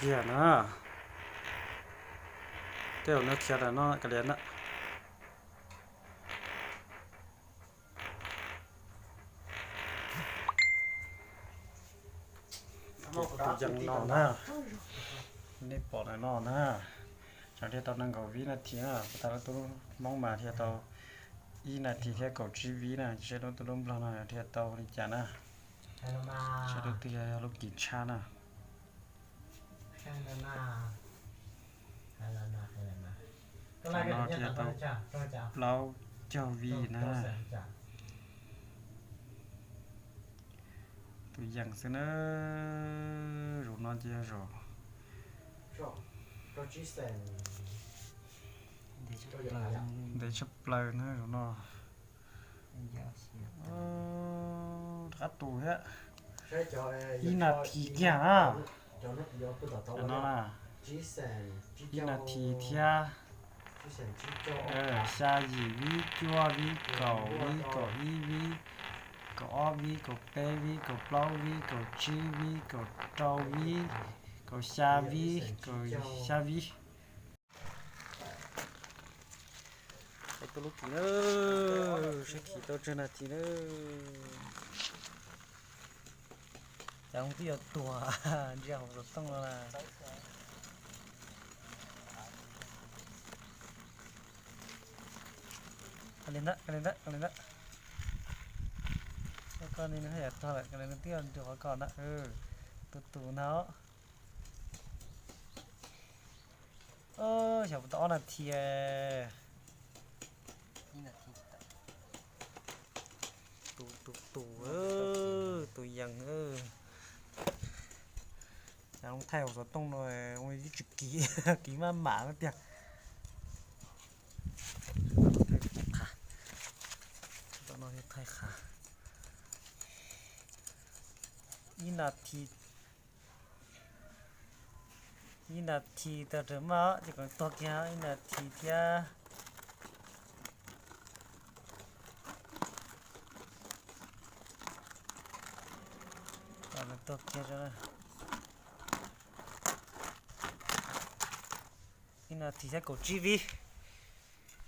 Tiag na, tej zaum nws khiav ntawm no ka liam na. Tus yees no na, nej pom ntawm no na, tsam dhia tau nees nkaum vib nas this na, kuv tas lub tub Hmoob mas dhia tau ib nas this thiab kaum tsib vib na, seb lub tub lub Nplog no dhia tau li cas na. Seb lub twg yog lub kim tshaj na. Tam no dhia tau plaub caug vib na. Tus yees xwb na, zaum no ces yog zaum ntev tshaj plaws na zaum no. Rov qab tus thiab, ib nas this kiag na. No na, ib nas this thiab, xya yim vib, cuaj vib, kaum vib, kaum ib vib, kaum ob vib, kaum peb vib, kaum plaub vib, kaum tsib vib, kaum rau vib, kaum xya vib, kaum xya vib. Tus lub kim na, seb khi tau tsawg nas this na. Cas twb yuav tuag ntsia hauv xov tooj no na. Li ntawd, li ntawd, li ntawd. Koj ni nws haj yam tuag lawm, li nws twb yuav nrug qhov koj ntag. Tus tus ntag. Xyov puas tau ob nas this. Tus tus tus, tus yees. Cas loo thaij hauv xov tooj no ua ib tsis kiv, kiv maj mam tiag. Thaij qha, ib nas this, ib nas this tag rawg maj ces kom tuag kiag ib nas this thiab. Kom tuag kiag, ib nas this thiab kaum tsib vib.